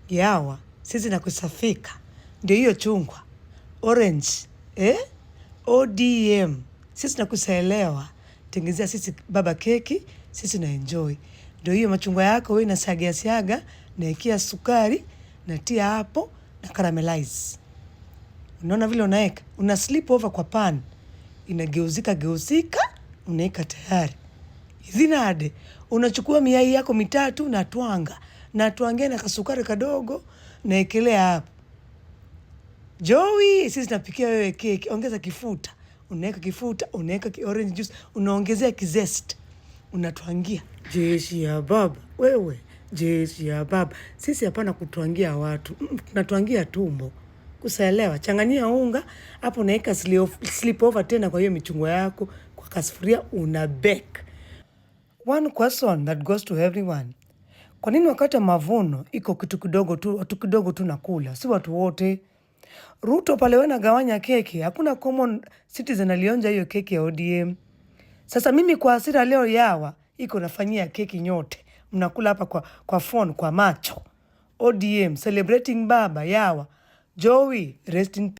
Yawa, sisi na kusafika ndio hiyo chungwa orange, eh? ODM sisi nakusaelewa, tengezea sisi baba keki, sisi na enjoy. Ndio hiyo machungwa yako wewe nasagia siaga, naekia sukari, natia hapo na caramelize. Unaona vile unaweka, una slip over kwa pan, inageuzika geuzika, unaweka tayari. Zinade, unachukua miai yako mitatu na twanga na twangia na kasukari kadogo, naekelea hapo. Joey, sisi tunapikia wewe keki, ongeza kifuta, unaweka kifuta, unaweka ki orange juice, unaongezea kizest, unatwangia. Jeshi ya baba wewe, jeshi ya baba. Sisi hapana kutwangia watu, tunatwangia tumbo. Kusaelewa, changanyia unga hapo, unaweka slip over tena kwa hiyo michungwa yako kwa kasufuria, una bake. One question that goes to everyone. Kwa nini wakati wa mavuno iko kitu kidogo tu, watu kidogo tu nakula, si watu wote? Ruto pale wewe nagawanya keki, hakuna common citizen alionja hiyo keki ya ODM. Sasa mimi kwa hasira leo yawa iko nafanyia keki nyote, mnakula hapa kwa phone kwa macho. ODM celebrating baba yawa. Joey, rest in